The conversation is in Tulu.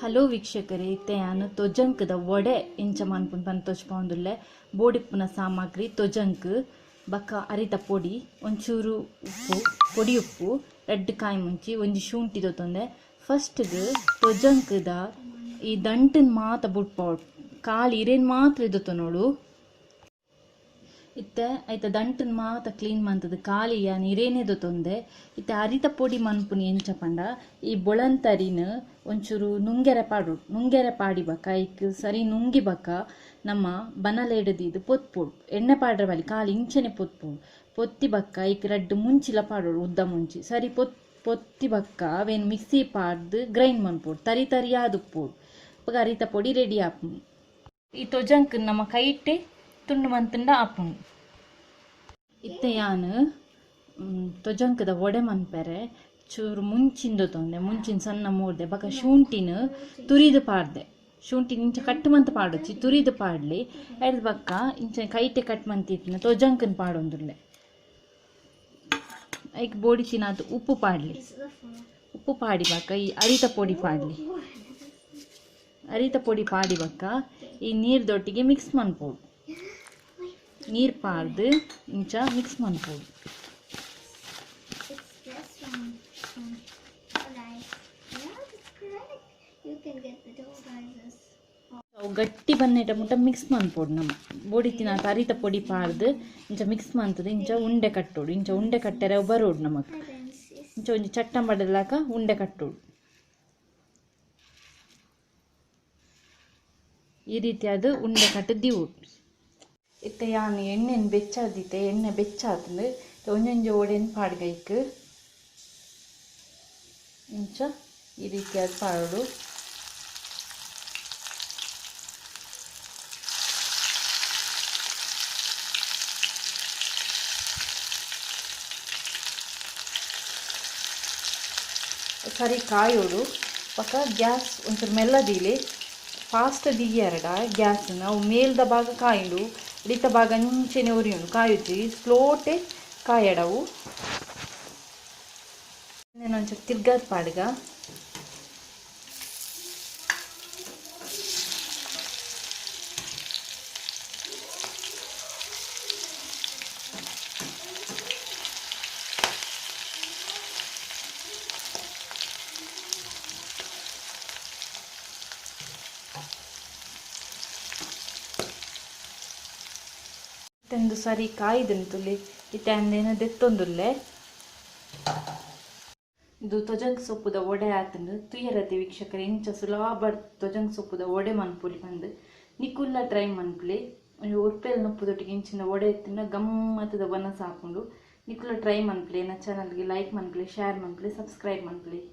ಹಲೋ ವೀಕ್ಷಕರೇ, ಇತ್ತೆ ಯಾನು ತೊಜಂಕದ ವಡೆ ಇಂಚ ಮನ್ಪುನ್ ಪಂದ್ ತೋಜ್ಪಾವೊಂದುಲ್ಲೆ. ಬೋಡಿಪ್ಪುನ ಸಾಮಗ್ರಿ ತೊಜಂಕ್ ಬೊಕ್ಕ ಅರಿತ ಪೊಡಿ, ಒಂಚೂರು ಉಪ್ಪು, ಪೊಡಿ ಉಪ್ಪು, ರಡ್ಡ್ ಕಾಯಿ ಮುಂಚಿ, ಒಂಜಿ ಶುಂಠಿ ದೊತ್ತೊಂದೆ. ಫಸ್ಟ್ಗ್ ತೊಜಂಕದ ಈ ದಂಟನ್ ಮಾತ ಬುಡ್ಪಾವೊಡು, ಕಾಲಿ ಇರೇನ್ ಮಾತ್ರ ದೊತ್ತೊನೊಡು. ಇತ್ತೆ ಐತ ದಂಟನ್ ಮಾತ ಕ್ಲೀನ್ ಮಂತುದು ಕಾಲಿ ಯಾನ್ ಇರೇನೆ ದೊತ್ತೊಂದೆ. ಇತ್ತೆ ಅರಿತ ಪೊಡಿ ಮನ್ಪುನಿ ಎಂಚ ಪಂಡ, ಈ ಬೊಳಂತರಿನ್ ಒಂಚೂರು ನುಂಗೆರೆ ಪಾಡೊಡು. ನುಂಗೆರೆ ಪಾಡಿ ಬೊಕ್ಕ ಐಕ್ ಸರಿ ನುಂಗಿ ಬೊಕ್ಕ ನಮ್ಮ ಬನಲೆಡ್ ದೀದ್ ಪೊತ್ಪೊಡು. ಎಣ್ಣೆ ಪಾಡ್ರೆ ಬಲಿ ಕಾಲಿ ಇಂಚನೆ ಪೊತ್ಪೊಡು. ಪೊತ್ತಿ ಬೊಕ್ಕ ಐಕ್ ರಡ್ಡ್ ಮುಂಚಿಲ ಪಾಡೊಡು, ಉದ್ದ ಮುಂಚಿ ಸರಿ ಪೊತ್ತಿ ಬೊಕ್ಕ ಅವೇನ್ ಮಿಕ್ಸಿ ಪಾಡ್ದ್ ಗ್ರೈಂಡ್ ಮನ್ಪೊಡು, ತರಿ ತರಿಯಾದ್ ಉಪ್ಪೊಡು. ಅಪಗ ಅರಿತ ಪೊಡಿ ರೆಡಿ ಆಪುಂಡು. ಈ ತೊಜಂಕ್ ನಮ್ಮ ಕೈಟೆ ತುಂಡು ಮಂತುಂಡ ಆಪುಂಡು. ಇತ್ತೆ ಯಾನ್ ತೊಜಂಕದ ವಡೆ ಮನ್ಪೆರೆ ಚೂರು ಮುಂಚಿನ ತೊಂದೆ, ಮುಂಚಿನ ಸಣ್ಣ ಮೂರ್ದೆ ಬೊಕ್ಕ ಶುಂಠಿನ ತುರಿದು ಪಾಡ್ದೆ. ಶುಂಠಿನ ಇಂಚ ಕಟ್ ಮಂತ್ ಪಾಡೊಚ್ಚಿ, ತುರಿದು ಪಾಡ್ಲಿ. ಐರ್ದ್ ಬೊಕ್ಕ ಇಂಚ ಕೈಟೆ ಕಟ್ ಮಂತಿತ್ತಿನ ತೊಜಂಕನ್ ಪಾಡೊಂದುಲ್ಲೆ. ಐಕ್ ಬೋಡಿಚಿನಾತ್ ಉಪ್ಪು ಪಾಡ್ಲಿ. ಉಪ್ಪು ಪಾಡಿ ಬೊಕ್ಕ ಈ ಅರಿತ ಪೊಡಿ ಪಾಡ್ಲಿ. ಅರಿತ ಪೊಡಿ ಪಾಡಿ ಬೊಕ್ಕ ಈ ನೀರ್ದೊಟ್ಟಿಗೆ ಮಿಕ್ಸ್ ಮನ್ಪೊಡು. ನೀರು ಪಾಡ್ದು ಇಂಚ ಮಿಕ್ಸ್ ಮನ್ಪೊಡು. ಅವು ಗಟ್ಟಿ ಬನ್ನೇಟ ಮುಟ್ಟ ಮಿಕ್ಸ್ ಮನ್ಪೊಡು. ನಮ್ಮ ಬೋಡಿತ್ತಿನ ಅರಿತ ಪೊಡಿ ಪಾಡ್ದು ಇಂಚ ಮಿಕ್ಸ್ ಮಂತುದು ಇಂಚ ಉಂಡೆ ಕಟ್ಟೊಡು. ಇಂಚ ಉಂಡೆ ಕಟ್ಟೆರೆ ಅವು ಬರೋಡು ನಮಕ್. ಇಂಚ ಒಂಜಿ ಚಟ್ಟಂಬಡಲಾಕ ಉಂಡೆ ಕಟ್ಟೊಡು. ಈ ರೀತಿಯಾದ ಉಂಡೆ ಕಟ್ಟುದೀವೊಡು. ಇತ್ತೆ ಯಾನ್ ಎಣ್ಣೆನ್ ಬೆಚ್ಚಾದಿತ್ತೆ, ಎಣ್ಣೆ ಬೆಚ್ಚಾತಂದು ಒಂಜೊಂಜಿ ವಡೆನ್ ಪಾಡ್ಗೈಕ್ ಇಂಚ ಈ ರೀತಿಯಾದ ಪಾಡೋಡು. ಸರಿ ಕಾಯೋಡು. ಬೊಕ್ಕ ಗ್ಯಾಸ್ ಒಂಚೂರು ಮೆಲ್ಲ ದೀಲಿ, ಫಾಸ್ಟ್ ದೀಯರಡ ಗ್ಯಾಸ್ ಅವು ಮೇಲ್ದ ಭಾಗ ಕಾಯುಂಡು, ಅಡಿತ ಭಾಗ ಅಂಚೆನೆ ಒರಿಯುಂಡು, ಕಾಯುಜಿ. ಸ್ಲೋಟೆ ಕಾಯಡವು. ಒಂಚೂರು ತಿರ್ಗಾದ್ ಪಾಡ್ಗ. ಇತ್ತೊಂದು ಸರಿ ಕಾಯ್ದುಂತುಲಿ. ಇತ್ತೆ ಅಂದೇನ ದೆತ್ತೊಂದುಲ್ಲೆ. ಇದು ತೊಜಂಕ್ ಸೊಪ್ಪುದ ವಡೆ ಆತುಂಡು. ತುಯರತಿ ವೀಕ್ಷಕರು ಇಂಚ ಸುಲಭ ತೊಜಂಕ್ ಸೊಪ್ಪುದ ವಡೆ ಮನ್ಪುಲಿ ಪಂದ್ ನಿಕುಲ್ಲ ಟ್ರೈ ಮನ್ಪುಲಿ. ಉರ್ಪೆಲ್ ನುಪ್ಪುದೊಟ್ಟಿಗೆ ಇಂಚಿನ ವಡೆ ಇತ್ತಿನ ಗಮ್ಮತ್ತದ ವನಸ ಆಪುಂಡು. ನಿಕುಲ್ಲ ಟ್ರೈ ಮನ್ಪುಲಿ. ಎನ್ನ ಚಾನಲ್ಗೆ ಲೈಕ್ ಮನ್ಪುಲಿ, ಶೇರ್ ಮನ್ಪುಲಿ, ಸಬ್ಸ್ಕ್ರೈಬ್ ಮನ್ಪುಲಿ.